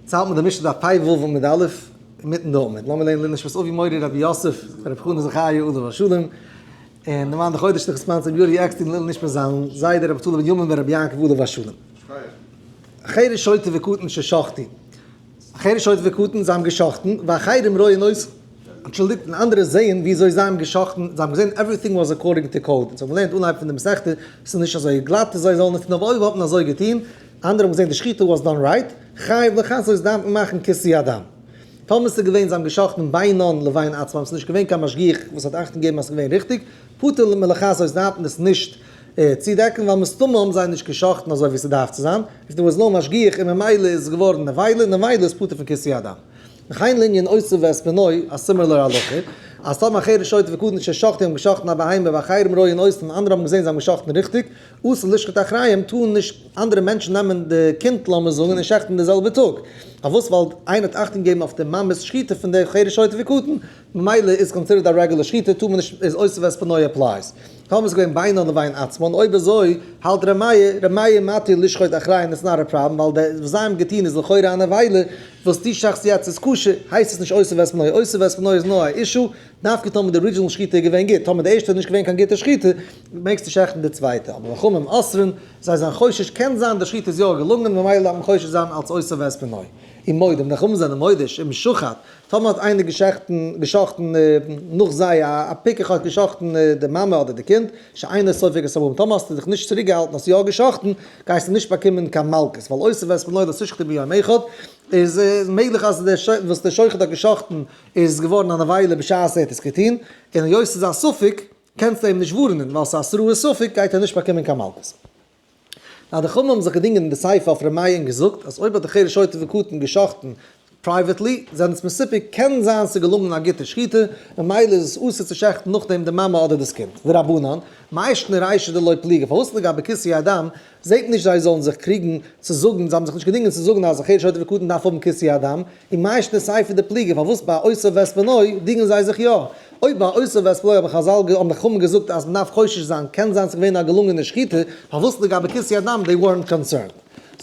יעצט האלט מען די משנה דף פ ו עמוד א', אינמיטן די עמוד. לאמיר לערנען לנשמת אבי מורי רבי יוסף, רבי חנא זכריה עליו השלום, און דערמאן די חודש תחת רבי יורי עקסטין לעילוי נשמת זיין זיידע רבי נפתלי בן ימין בן רבי יעקב עליו השלום. חרש שוטה וקטן ששחטו. חרש שוטה וקטן, זיי האבן געשחטן, ואחרים רואין אותן. אנטשולדיגט, און אנדערע זעען וויאזוי זיי האבן געשחטן, זיי האבן געזען everything was according to code, אונז האבן געלערנט אנהייב פון די מסכתא, ס'איז נישט אזוי גלאט זיי זאלן עס טון, אבער אויב האט מען אזוי געטון, אנדערע האבן געזען די שחיטה was done right, חייב לכסות דארף מען מאכן כיסוי הדם. טאמער ס'איז געווען זיי האבן געשחטן בינן לבין עצמם, ס'איז נישט געווען קיין משגיח וואס האט אכטונג געגעבן אז ס'איז געווען ריכטיג, פטור מלכסות דארף מען עס נישט צודעקן ווייל מסתמא האבן זיי נישט געשחטן אזוי ווי ס'דארף צו זיין, if there was no משגיח און ממילא איז עס געווארן נבילה, נבילה איז פטור פון כיסוי הדם. וכן לענין אותו ואת בנו, א similar הלכה, אז טאמער חרש שוטה וקטן ששחטו האבן געשחטן א בהמה ואחרים רואין אותן און אנדערע האבן געזען זיי האבן געשחטן ריכטיג, אסור לשחוט אחריהם, טארן נישט אנדערע מענטשן נעמען די קינד לאמיר זאגן און שעכטן די זעלבע טאג. פארוואס? ווייל איינער האט אכטונג געגעבן אויף די מאמע'ס שחיטה פון די חרש שוטה וקטן, ממילא איז considered א רעגולער שחיטה, טאר מען נישט, איז אותו ואת בנו applies. טאמער איז געווען בינן לבין עצמן, אויב אזוי האלט ר' מאיר, ר' מאיר מתיר לשחוט אחריהם איז not a problem, ווייל די וואס זיי האבן געטון איז לכאורה א נבילה, וואס דו שעכסט יעצט איז כשר, הייסט עס נישט אותו ואת בנו, אותו ואת בנו איז נאר א issue, דווקא טאמער די original שחיטה איז געווען גוט, טאמער די ערשטע איז נישט געווען קיין גוטע שחיטה, מעגסטו שעכטן די צווייטע, אבער וחכמים אוסרין, זיי זענען חושש, קען זיין די שחיטה איז יא געלונגען ממילא דארף מען חושש זיין אלס אותו ואת בנו. ומודים, די חכמים זענען מודה שאם שחט, טאמער האט איינער געשעכטן, געשאכטן נאך זיי, א פיקח האט געשאכטן די מאמע אדער די קינד, שאינו סופג את הבאים, טאמער האסטו דיך נישט צוריק געהאלטן האסט יא געשאכטן, גייסטו נישט באקומען קיין מלקות, ווייל אותו ואת בנו לא תשחטו ביום אחד, איז מעגליך אז וואס דער שוחט האט געשאכטן איז געווארן א נבילה בשעת ער האט עס געטון, און היות ס'איז א ספק, קענסטו אים נישט ווארענען, ווייל ס'איז התראת ספק גייט ער נישט באקומען קיין מלקות. נאר די חכמים האבן זיך געדינגען אין די סיפא אויף ר' מאיר און געזאגט אז אויב האט די חרש שוטה וקטן גע'שחט'ן privately, זענען עס מסופק, קען זיין ס'איז געלונגען א גוטע שחיטה, ממילא איז עס אסור צו שעכטן נאכדעם די מאמע אדער דאס קינד. ורבנן, מאי שנא רישא דלא פליגי, פארוואס לגבי כיסוי הדם זעט נישט זיי זאלן זיך קריגן צו זאגן, זיי האבן זיך נישט געדינגען צו זאגן אז א חרש שוטה וקטן דארף האבן כיסוי הדם, און מאי שנא סיפא דפליגי, פארוואס ביי אותו ואת בנו דינגען זיי זיך יא? אויב ביי אותו ואת בנו האבן חזל האבן די חכמים געזאגט אז מ'דארף חושש זיין, קען זיין ס'איז געווען א געלונגענע שחיטה, פארוואס לגבי כיסוי הדם they weren't concerned?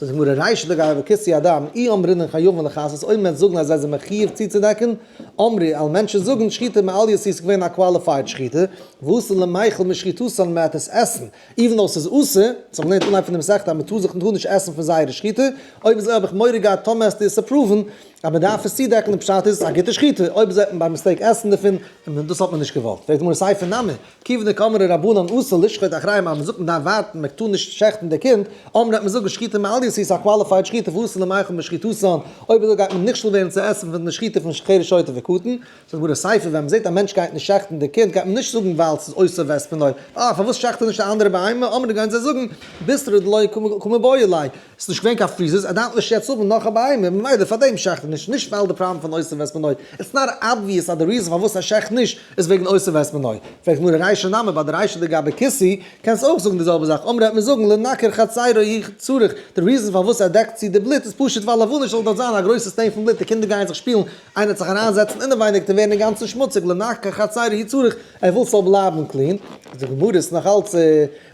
זאגט די גמרא רישא לגבי כיסוי הדם, אי אמרינן חייבין לכסות, אויב מ'וועט זאגן אז זיי זענען מחיוב צוצודעקן, אמרי, וועלן מענטשן זאגן שחיטה מעלייתא איז געווען א qualified שחיטה, ואתי למיכל משחיטתן מ'וועט עס עסן, even though ס'איז אסור, אונז האבן געלערנט אנהייב פון די מסכתא אז מ'טאר זיך מ'טאר נישט עסן פון זייערע שחיטה, אויב אזוי האב איך מורא געהאט טאמער עסטו עס approve ן אז מ'דארף עס צודעקן די פשט איז א גוטע שחיטה, אויב אזוי וועט מען by mistake עסן דערפון, און דאס האט מען נישט געוואלט. פרעגט די גמרא סיפא נמי, כיוון דקאמרי רבנן אסור לשחוט אחריהם אז מ'זאגט מ'דארף ווארטן מ'טאר נישט שעכטן די קינד, אמרי וועט מען זאגן שחיטה מעלייתא איז א qualified שחיטה ואתי למיכל משחיטתן, אויב אזוי גייט מען נכשל ווערן צו עסן פון די שחיטה פון חרש שוטה וקטן, זאגט גמרא סיפא ווען מ'זעט א מענטש גייט נישט שעכטן די קינד גייט מען נישט זאגן ווייל ס'איז אותו ואת בנו, אה פארוואס שעכט ער נישט די אנדערע בהמה, אמרי גייען זיי זאגן בישרא דלא קמיבעיא ליה, ס'איז נישט געווען קיין freezers ער דארף נישט יעצט האבן נאך א בהמה ממילא פארדעם שעכט ער נישט, נישט ווייל די פראבלעם פון אותו ואת בנו, it's not obvious אז די reason פארוואס ער שעכט נישט איז וועגן אותו ואת בנו, פרעגט גמרא רישא נמי ביי די רישא דגבי כיסוי קענסט אויך זאגן די זעלבע זאך, אמרי וועט מען זאגן לנקר חצירו הוא צריך, די reason פארוואס ער דעקט צו די בלוט איז פשוט ווייל ער וויל נישט ס'זאל דארט זיין א גרויסע stain פון בלוט, די קינדער גייען זיך שפילן, איינער וועט זיך אריינזעצן אינעווייניג און ווערן אינגאנצן שמוציג, לנקר חצירו הוא צריך, ער וויל ס'זאל בלייבן clean, זאגט די גמרא ס'איז נאך אלץ,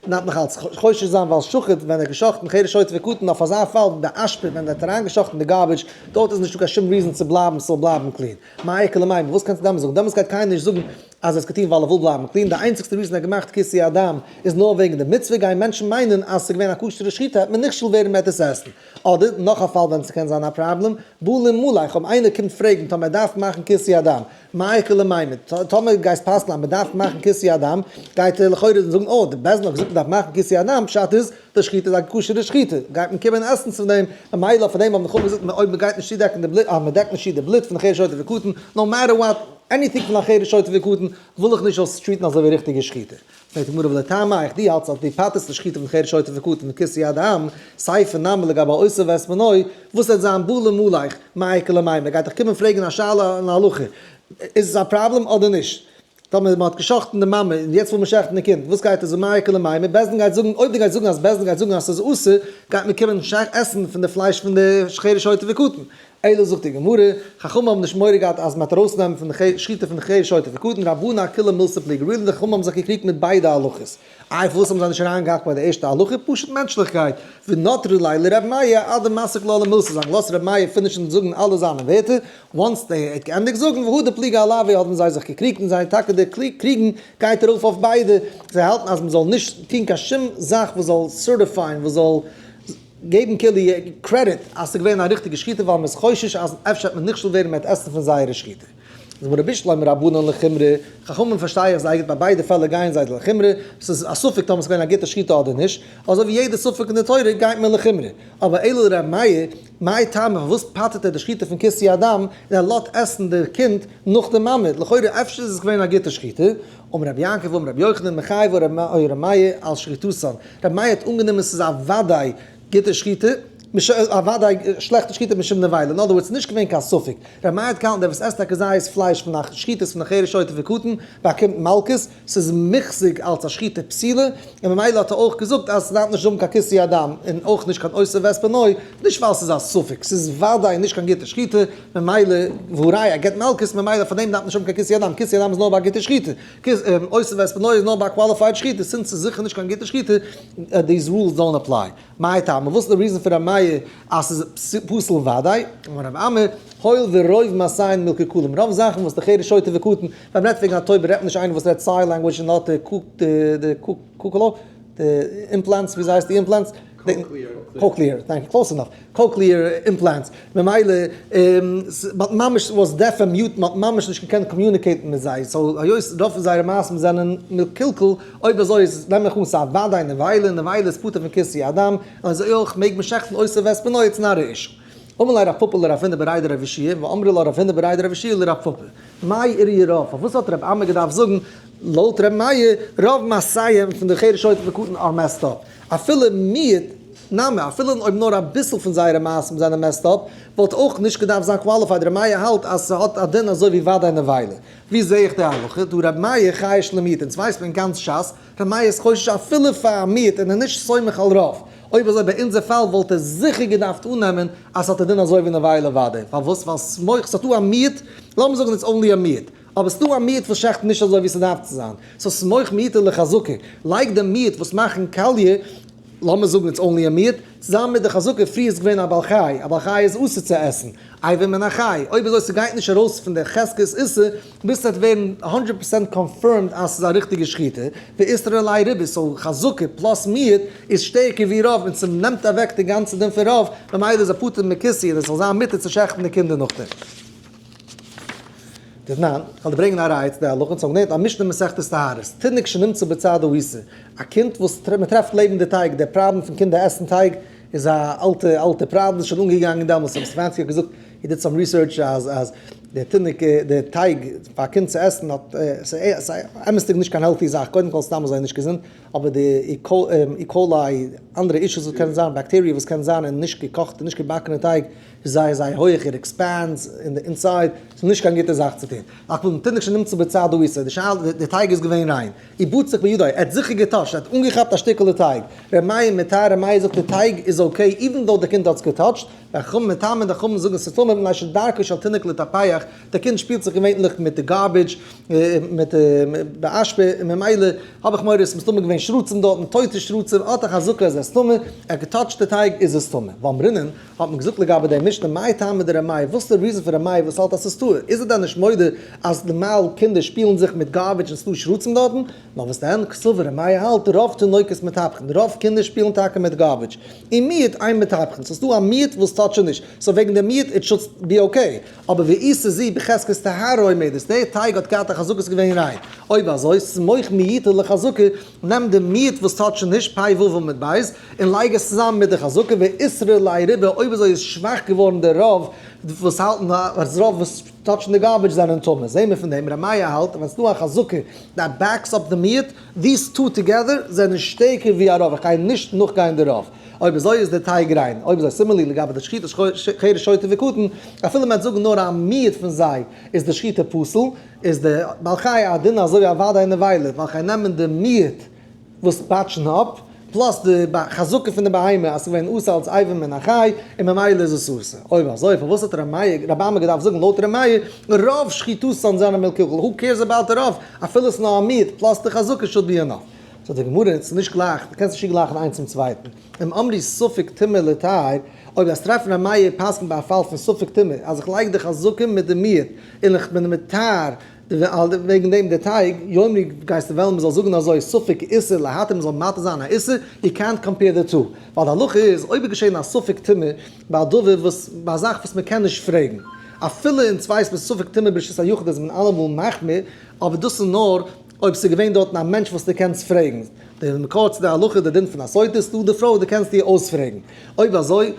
מ'דארף נאך אלץ חושש זיין ווייל שחט ווען ער האט געשחט'ן חרש שוטה וקטן אויף אזא פאל די אשפה ווען ער האט אריינגעשחט'ן די garbage דארט איז נישטא קיין שום reason צו בלייבן ס'זאל בלייבן clean, מאי איכא למימר וואס קענסטו דעמאלס זאגן דעמאלס גייט קיינער נישט זאגן אז ער האט עס געטון ווייל ער וויל בלייבן clean, די איינציגסטע reason ער האט געמאכט כיסוי הדם איז נאר וועגן די מצוה, גייען מענטשן מיינען אז ס'איז געווען א כשר'ע שחיטה העט מען נכשל ווערן מ'עט עס עסן. אדער נאך א פאל ווען ס'קען זיין א פראבלעם, בא לימלך, אויב איינער קומט פרעגן טאמער ער דארף מאכן כיסוי הדם, מאי איכא למימר, טאמער גייסט פסק'ן אז מ'דארף מאכן כיסוי הדם, גייט ער לכאורה זאגן אה, די בית דין האט געזאגט מ'דארף מאכן כיסוי הדם, פשט איז, די שחיטה איז א כשר'ע שחיטה, גייט מען קומען עסן צו דעם, ממילא פאר דעם האבן די חכמים געזאגט אויב מ'גייט נישט צודעקן די בלוט, אז מ'דעקט נישט צו די בלוט פון די חרש שוטה וקטן, no matter what, anything פון א חרש שוטה וקטן, וויל איך נישט זאלסט treat ן אזוי ווי ריכטיגע שחיטה. פרעגט די גמרא ולטעמיך, דו האלטסט אז דו פטר'סט די שחיטה פון חרש שוטה וקטן מיט כיסוי הדם, סיפא נמי לגבי אותו ואת בנו, וואס וועט זיין בא לימלך, מאי איכא למימר, ער גייט דיך קומען פרעגן א שאלה אין הלכה, איז עס א פראבלעם אדער נישט? טאמער מען האט גע'שחט'ן די מאמע און יעצט וויל מען שעכטן די קינד, וואס גייט ער זאגן מאי איכא למימר, בית דין גייט זאגן, אויב דו גייסט זאגן אז בית דין גייט זאגן אז ס'איז אסור, גייט מען קומען עסן פון די פלייש פון די חרש שוטה וקטן. אלא זאגט די גמרא, חכמים האבן נישט מורא געהאט אז מ'וועט ארויסנעמען פון די שחיטה פון די חרש שוטה וקטן, רבנן אכולהו מילתא פליגי, really די חכמים האבן זיך געקריגט מיט ביידע הלכות. איי פארוואס האבן זיי נישט אריינגעהאקט ביי די ערשטע הלכה? פשוט מענטשליכקייט, ונטרו ליה לר' מאיר אדמסיק ליה למילתיה, זיי האבן געלאזט ר' מאיר finish ן זאגן אלע זיינע ווערטער, once ער האט געענדיגט זאגן והדר פליגי עילויה האבן זיי זיך געקריגט און זיי טאקע די קריגן גייט ארויף אויף ביידע, זיי האלטן אז מ'זאל נישט טון קיין שום זאך וואס זאל certify ען וואס זאל געבן כאילו קרעדיט אז ס'איז געווען א ריכטיגע שחיטה ווייל מ'איז חושש אז אפשר וועט מען נכשל ווערן מיט עסן פון זייערע שחיטה. זאגט רבי שלמה רבנן לחומרא, חכמים פארשטיי איך זייער גוט ביי ביידע פעלער גייען זיי לחומרא, ס'איז א ספק טאמער ס'איז געווען א גוטע שחיטה אדער נישט, אזוי ווי יעדע ספק אין די תורה גייט מען לחומרא, אבער אלא ר' מאיר, מאי טעמא פארוואס פטר'ט ער די שחיטה פון כיסוי הדם און ער לאזט עסן די קינד נאך די מאמע, לכאורה אפשר איז עס געווען א גוטע שחיטה, אמר רבי יעקב אמר רבי יוחנן מחייב ר' מאיר על שחיטתן, ר' מאיר האט אנגענומען ס'איז א וודאי גוטע שחיטה, א וודאי שלעכטע שחיטה משום נבילה, אין other words ס'איז נישט געווען קיין ספק, ר' מאיר האט געהאלטן דער וואס עסט א כזית פלייש פון א שחיטות פון א חרש שוטה וקטן באקומט מלקות, ס'איז מוחזק אלס א שחיטה פסולה, און ממילא האט ער אויך געזאגט אז ס'דארף נישט האבן קיין כיסוי הדם און אויך נישט קיין אותו ואת בנו, נישט ווייל ס'איז א ספק, ס'איז וודאי נישט קיין גוטע שחיטה, ממילא והא ראיה ער געבט מלקות ממילא פאר דעם דארף מען נישט האבן קיין כיסוי הדם, כיסוי הדם איז נאר ביי א גוטע שחיטה, אותו ואת בנו איז נאר ביי א qualified שחיטה, since ס'איז זיכער נישט קיין גוטע שחיטה, these rules don't apply. מאי טעמא? וואס איז די reason פון ר' מאיר אז ס'איז פסול וודאי? אמר רב אמי, הואיל ורוב מעשיהן מקולקלים, רוב זאכן וואס די חרש שוטה וקטן, ווען מ'רעדט וועגן א טויבער רעדט מען נישט איינער וואס רעדט sign language און האט די קוקלא, די implants, וויאזוי הייסט די implants? Cochlear, thank you, close enough, cochlear implants, ממילא מ'האט ממש was deaf and mute, מ'האט ממש נישט געקענט communicate ן מיט זיי, so היות רוב פון זייערע מעשים זענען מקולקל, אויב אזוי איז נעם איך אן ס'איז א וודאי נבילה, נבילה איז פטור פון כיסוי הדם, און אזוי אויך מעג מען שעכטן אותו ואת בנו it's not a issue. אמר ליה רב פפא לרב הונא בריה דרב יהושע ואמרי לה רב הונא בריה דרב יהושע לרב פפא, מאי איריא רוב, פארוואס האט רב אמי געדארפט זאגן לויט ר' מאיר רוב מעשיהם פון די חרש שוטה וקטן are messed up, אפילו מיעוט נמי, אפילו אויב נאר אביסל פון זייערע מעשים זענען messed up, וואלט אויך נישט געדארפט זיין qualified, ר' מאיר האלט אז ס'האט א דין אזוי ווי וודאי נבילה. ווי זעה איך די הלכה? דהא ר' מאיר חייש למיעוט, אונז ווייסט מען גאנץ שס, ר' מאיר איז חושש אפילו פאר א מיעוט און איז נישט סומך על רוב, אויב אזוי ביי אונזער פאל וואלט ער זיכער געדארפט אננעמען אז ס'האט א דין אזוי ווי נבילה וודאי, פארוואס? ווייל סמוך ס'האט דא א מיעוט, לאמיר זאגן it's only א מיעוט, אבער ס'דא א מיעוט וואס שעכט נישט אזוי ווי ס'דארף צו זיין, so סמוך מיעוטא לחזקה, לייג דעם מיעוט וואס מאכן קאליע, לאמיר זאגן it's only א מיעוט, צוזאמען מיט די חזקה, פריער איז געווען א בעל חי, א בעל חי איז אסור צו עסן, אבר מן החי, אויב אזוי ס'גייט נישט ארויס פון די חזקת איסור, ביז ס'וועט ווערן הונדרעט פראצענט confirmed אז ס'איז א ריכטיגע שחיטה, ואיתרע ליה רובא, so חזקה plus מיעוט איז שטערקער ווי רוב און ס'נעמט אוועק די גאנצע דין פון רוב, ממילא איז ער פטור מכיסוי און עס זאל זיין מותר צו שעכטן די קינדער נאכדעם. דתנן, כ'וועל דיר ברענגען א ראיה צו די הלכה, אונז האבן געלערנט א משנה אין מסכת טהרות, תינוק שנמצא בצד העיסה, א קינד וואס מען טרעפט לעבן די טייג, דער פראבלעם פון קינדער עסן טייג איז א אלטע אלטע פראבלעם, איז שוין אנגעגאנגען דעמאלטס, רבי סטעפאנסקי האט געזאגט, he did some research אז אז דער תינוק דער טייג פאר א קינד צו עסן האט ס'איז אמת'דיג נישט קיין healthy זאך, קודם כל סתם אזוי נישט געזונט, אבער די E. coli, אנדערע issues וואס קענען זיין, באקטעריע וואס קען זיין אין נישט געקאכטע נישט געבאקענע טייג, איז זייער זייער הויעך, it expands אין די inside, ס'איז נישט קיין גוטע זאך צו טון. על כל פנים, תינוק שנמצא בצד העיסה, די שאלה, די טייג איז געווען ריין, ובצק בידו, ער האט זיכער גע touch ט, ער האט אנגעכאפט א שטיקעלע טייג, ר' מאיר מטהר, ר' מאיר זאגט די טייג איז okay, even though די קינד האט עס גע touch ט, וחכמים מטמאין, די חכמים זאגן ס'איז טמא מפני שדרכו של תינוק לטפח, די קינד שפילט זיך געווענליך מיט די garbage, מיט די אשפה, און ממילא האב איך מורא עס איז מסתמא געווען שרצים דארטן, טויטע שרצים, האט א חזקה אז עס איז טמא, ער האט גע touch ט די טייג איז עס טמא. ואמרינן, האט מען געזאגט לגבי די משנה, מאי טעמא דר' מאיר, וואס איז די reason פון ר' מאיר וואס האלט אז ס'איז טהור? איז ער דען נישט מודה אז נארמאל קינדער שפילן זיך מיט garbage און ס'דא שרצים דארטן? נאר וואס דען, קסבר ר' מאיר האלט רוב תינוקות מטפחין, רוב קינדער שפילן טאקע מיט garbage, און מיעוט אין מטפחין, סאו ס'דא א מיעוט וואס touch ען נישט, so וועגן די מיעוט it should be okay, אבער ועיסה זו בחזקת טהרה עומדת, די טייג האט געהאט א חזקה ס'איז געווען ריין, אויב אזוי סמוך מיעוטא לחזקה, נעם די מיעוט וואס touch ען נישט, פ' ו' עמוד ב', און לייג עס צוזאמען מיט די חזקה, ואיתרע ליה רובא, אויב אזוי איז שוואך געווארן די רוב וואס האלטן אז רוב וואס touch ן די garbage זענען טמא, זעהן מיר פון דעם ר' מאיר האלט ווען ס'דא א חזקה that backs up די מיעוט, these two together זענען שטערקער ווי א רוב, איך גיי נישט נאכגיין די רוב. אויב אזוי איז די טייג ריין. אויב אזוי similarly לגבי די שחיטה חרש שוטה וקטן, אפילו מ'וועט זאגן נאר א מיעוט פון זיי איז די שחיטה פסול, איז די בעל חי א דין אזוי ווי א וודאי נבילה, ווייל כ'גיי נעמען די מיעוט וואס באטשן אפ, plus די חזקה פון די בהמה אז ס'איז געווען אסור אלס אבר מן החי, און ממילא איז עס אסור. אויב אזוי פארוואס האט ר' מאיר, רבי אמי געדארפט זאגן לויט ר' מאיר, רוב שחיטתן זענען מקולקל, who cares about די רוב, אפילו עס איז נאר א מיעוט, plus די חזקה should be enough. זאגט די גמרא, ס'איז נישט גלייך, דו קענסט נישט צוגלייכן איינס צום צווייטן. אם אמרת ספק טומאה לטהר, אויב וועסט טרעפן ר' מאיר פסק'נט ביי א פאל פון ספק טומאה, אז איך לייג די חזקה מיט די מיעוט, און איך בין מטהר וועגן דעם די טייג, יאמרו גייסטו וועלן מ'זאל זאגן אזוי ספק איסור להתיר מ'זאל מתיר זיין א איסור, יו קענט קאמפעיר די טו, ווייל די הלכה איז אויב איז געשען א ספק טומאה ביי א דבר וואס ביי א זאך וואס מ'קען נישט פרעגן, אפילו אין צווייס מיט ספק טומאה ברשות היחיד איז מען אלעמאל מחמיר, אבער דאס איז נאר אויב ס'איז געווען דארטן א מענטש וואס דו קענסט פרעגן, די מקור צו די הלכה די דין פון א סוטה איז דא די פרוי דו קענסט איר אויספרעגן, אויב אזוי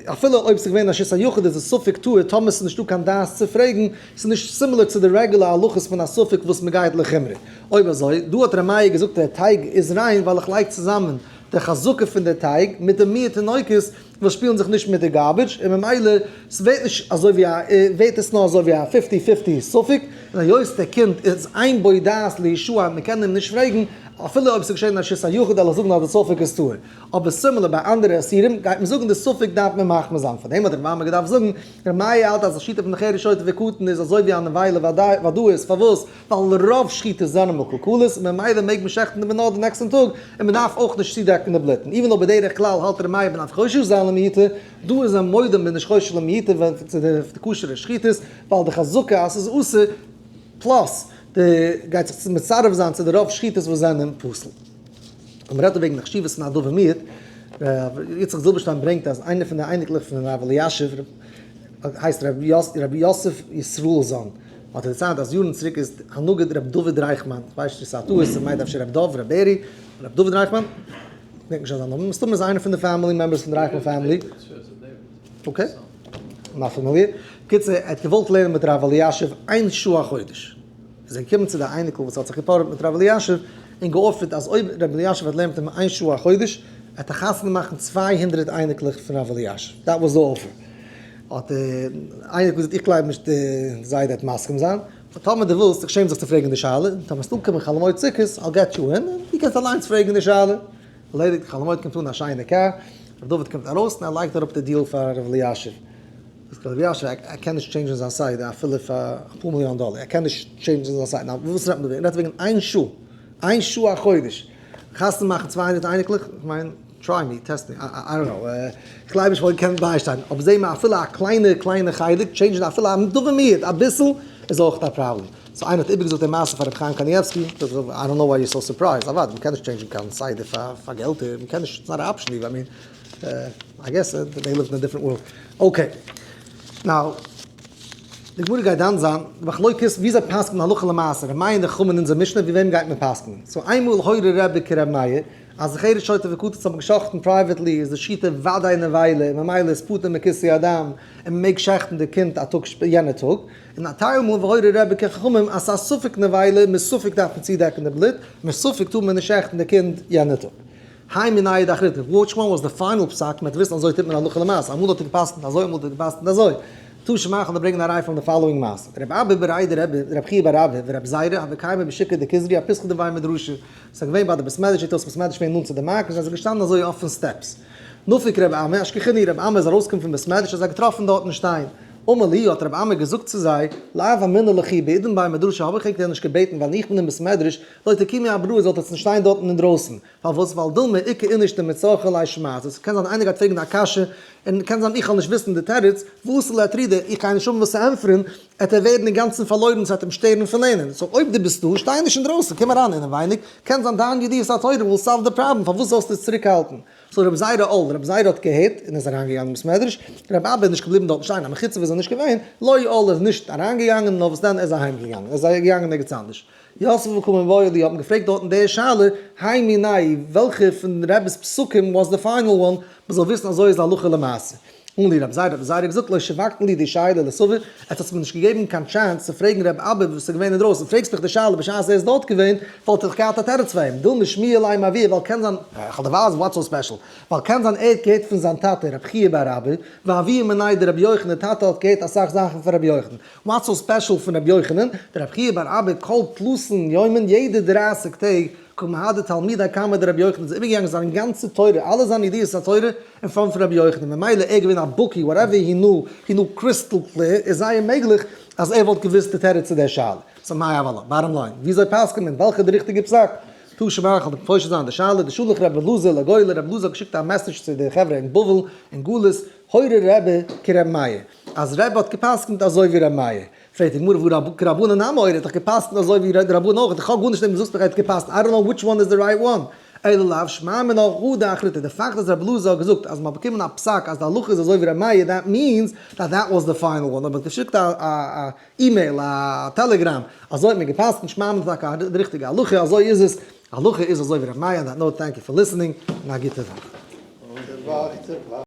אפילו אויב ס'איז געווען א רשות היחיד איז עס ספק טהור טאמער ס'איז נישטא קיין דעת צו פרעגן, ס'איז נישט similar צו די רעגולער הלכות פון א ספק וואס מ'גייט לחומרא. אויב אזוי, דא האט ר' מאיר געזאגט דער טייג איז ריין ווייל איך לייג צוזאמען די חזקה פון די טייג מיט די מיעוט תינוקות וואס שפילן זיך נישט מיט די garbage און ממילא ס'ווערט נישט אזוי ווי א ווערט עס נאר אזוי ווי א fifty fifty ספק, און היות דער קינד איז אין בו דעת לישוע מ'קען אים נישט פרעגן אפילו אויב ס'איז געשען א רשות היחיד וועל איך זאגן אז די ספק איז טהור. אבער similar ביי אנדערע איסורים גייט מען זאגן די ספק דארף מען מחמיר זיין, פארדעם האט רבי אמי געדארפט זאגן, רבי מאיר האלט אז די שיטה פון די חרש שוטה וקטן איז אזוי ווי א נבילה ודאית, פארוואס? ווייל רוב שחיטות זענען מקולקלות און ממילא מעג מען שעכטן די בנא די נעקסטן טאג און מען דארף אויך נישט צודעקן די בלוטן, even though בדרך כלל האלט רבי מאיר מען דארף חושש זיין למיעוטה, דא איז ער מודה מען איז נישט חושש למיעוטה ווען צו די כשר'ע שחיטות, ווייל די חזקה אז ס'איז אסור, plus די גייט זיך מצרף זיין צו די רוב שחיטות וואס זענען פסול. ווען מ'רעדט וועגן די חשיבות פון א דבר מיעוט, ר' יצחק זילבערשטיין ברענגט אז איינער פון די אייניקלעך פון הרב אלישיב הייסט ר' יוסף ישראלזאהן, האט ער דערציילט אז יארן צוריק איז הנגיד ר' דוד רייכמאן, כ'ווייס נישט צו ס'איז א טעות, ס'מיינט אפשר ר' דוב, ר' בערי, ר' דוד רייכמאן, כ'דענק נישט אזא נאמען, מסתמא איז איינער פון די family members פון די רייכמאן family. Okay, not familiar. בקיצור, ער האט געוואלט לערנען מיט רב אלישיב איין שעה א חודש. איז ער געקומען צו די אייניקל וואס האט זיך געפארעט מיט רב אלישיב, און גע offer ט אז אויב רב אלישיב וועט לערנען מיט אים איין שעה א חודש, וועט ער חתונה מאכן 200 אייניקלעך פון רב אלישיב. That was the offer. האט די אייניקל געזאגט, איך גלייב נישט די זיידע וועט מסכים זיין, אבער טאמער דו ווילסט, איך שעם זיך צו פרעגן די שאלה, טאמער וועסטו אנקומען חול המועד סוכות, I'll get you in, און דו קענסט אליינס פרעגן די שאלה. ערלעדיגט, חול המועד קומט אן א שיינע קאר, ר' דוד קומט ארויס און ער לייגט אראפ די deal פאר ר' אלישיב. זאגט ר' אלישיב ער קען נישט change ן זיין סדר אפילו פאר אפאר מיליאן דאלער, ער קען נישט change ן זיין סדר, נו וואס רעדט מען דא וועגן? ער רעדט וועגן איין שעה, איין שעה א חודש, חתונה מאכן 200 אייניקלעך, איך מיין try me, test me, I don't know, איך גלייב נישט כ'וואלט געקענט ביישטיין, אבער זעה מיר אפילו א קליינע קליינע חלק, change ן אפילו א דבר מיעוט אביסל, איז אויך א פראבלעם. So איינער האט איבערגעזאגט די מעשה פאר רבי חיים קנייבסקי, זאגט ער, I don't know why you're so surprised, אוודאי מ'קען נישט change ן קיין סדר פאר געלט, מ'קען נישט, it's not א option, I mean, I guess they live in a different world. Okay. Now, די גמרא גייט דן זיין, די מחלוקת וויאזוי פסק'נט מען הלכה למעשה, ר' מאיר און די חכמים אין אונזער משנה, ווי וועם גייט מען פסק'נען? So איינמאל הורה רבי כר' מאיר, אז חרש שוטה וקטן האבן גע'שחט'ן privately איז די שיטה וודאי נבילה, ממילא איז פטור מכיסוי הדם, און מ'מעג שעכטן די קינד א טאג יענע טאג. און א טייל מאל והורה רבי כחכמים אז ס'איז א ספק נבילה, מספק דארף מען צודעקן די בלוט, מספק טאר מען נישט שעכטן די קינד יענע טאג. הי מינייהו דאחריתא, which one was the final פסק, מ'וועט וויסן אזוי טוט מען הלכה למעשה, אמאל האט ער געפסקנט אזוי אמאל האט ער געפסקנט אזוי. תא שמע כ'וועל דיר ברענגען א ראי' פון די following מעשה. רב אבא בריה דרבי רב חייא בר אבא ורב זירא הוו קיימי בשוקא דכוזרי אפיתחא דבי מדרשא, ס'איז געווען ביי די בית מדרש, זעט אויס בית מדרש געווען נאנט צו די מארק, און זיי זענען געשטאנען אזוי אויפן steps. נפק רב אמי אשכחינהו, רב אמי איז ארויסגעקומען פון בית מדרש האט זיי געטראפן דארטן שטיין. אמר להו האט רב אמי געזאגט צו זיי, לאו אמינא לכו בעידן בי מדרשא האב איך ענק דען נישט געבעטן ווען איך בין אין בית מדרש, לא תקימו אבראי זאלט עטס נישט שטיין דארטן אינדרויסן, פארוואס ווייל דילמא איכא איניש דמצרכא ליה שמעתא, עס קען זיין איינער גייט פרעגן א קשיא און קען זיין איך וועל נישט וויסן די תירוץ, ואתי לאטרודי, איך גיי נישט האבן וואס צו ענטפערן, עט ער ווערן אינגאנצן פארלוירן ס'וועט אים שטערן פון לערנען, so אויב דו ביסט דא, שטיי נישט אינדרויסן, קום אריין אינעווייניג, קען זיין דיין ידיעת התורה will solve the problem, פארוואס זאלסטו עס צוריקהאלטן? So רבי זירא על, רבי זירא האט געהערט און איז אריינגעגאנגען אין בית מדרש, רבי אבא איז נישט געבליבן דארטן שטיין, א מחוצף איז ער נישט געווען, לא על איז נישט אריינגעגאנגען, נאר וואס דען ער איז אהיימגעגאנגען, ער איז געגאנגען ערגעץ אנדערש. יתיבי וקא מיבעיא להו האט מען געפרעגט דארטן די שאלה, הי מינייהו, וועלכע פון רבי'ס פסקים was the final one, מען זאל וויסן אזוי איז הלכה למעשה. אמר להו רבי זירא, רבי זירא האט געזאגט לא שבקתון לי דשאילתא לסבא, עטס האטס מיר נישט געגעבן קיין chance צו פרעגן רבי אבא וואס איז געווען אינדרויסן, פרעגסט מיך די שאלה בשעת ער איז דארט געווען, וואלט איך געהאט א תירוץ פאר אים, דילמא שמיע ליה מאבוה, ווייל קען זיין, איך וועל דיר ווייזן what's so special, ווייל קען זיין ער האט געהערט פון זיין טאטע רבי חייא בר אבא, ואבוה מיניה דרבי יוחנן, די טאטע האט געהערט אסאך זאכן פון רבי יוחנן, what's so special פון רבי יוחנן, דרבי חייא בר אבא כל תלתין יומין יעדע 30 טעג. קא מהדר תלמידיה קמיה דרבי יוחנן, איז איבערגעגאנגען זיין גאנצע תורה, אלע זיינע ידיעות התורה, אין front פון רבי יוחנן, ממילא ער געווען א בקי, whatever he knew, he knew crystal clear, איז זייער מעגליך אז ער וואלט געוואוסט די תירוץ צו דער שאלה. so מאי הוה לן? bottom line, וויאזוי פסק'נט מען? וועלכע איז די ריכטיגע פסק? תא שמע איך וועל דיר פושט זיין די שאלה, דשלח רבי אלעזר לגולה, רבי אלעזר האט געשיקט א message צו די חברה אין בבל, אין גלות, הורה רבי כרבי מאיר, אז רבי האט געפסקנט אזוי ווי רבי מאיר. פרעגט די גמרא והא כרבנן נמי הורה, האט דאך געפסקנט אזוי ווי די רבנן אויך, איך האב גארנישט דעם זאגסט מיך ער האט געפסקנט, I don't know which one is the right one. אלא לאו שמע מינה הא דאחריתא, די פאקט אז רבי אלעזר האט געזאגט אז מ'האט באקומען א פסק אז די הלכה איז אזוי ווי רבי מאיר that means that that was the final one, אויב מ'האט געשיקט א אימעיל א טעלעגראם אזוי האט מען געפסקנט שמע מינה טאקע די ריכטיגע הלכה אזוי איז עס, הלכה איז אזוי ווי רבי מאיר, on that note thank you for listening און א גוטע וואך.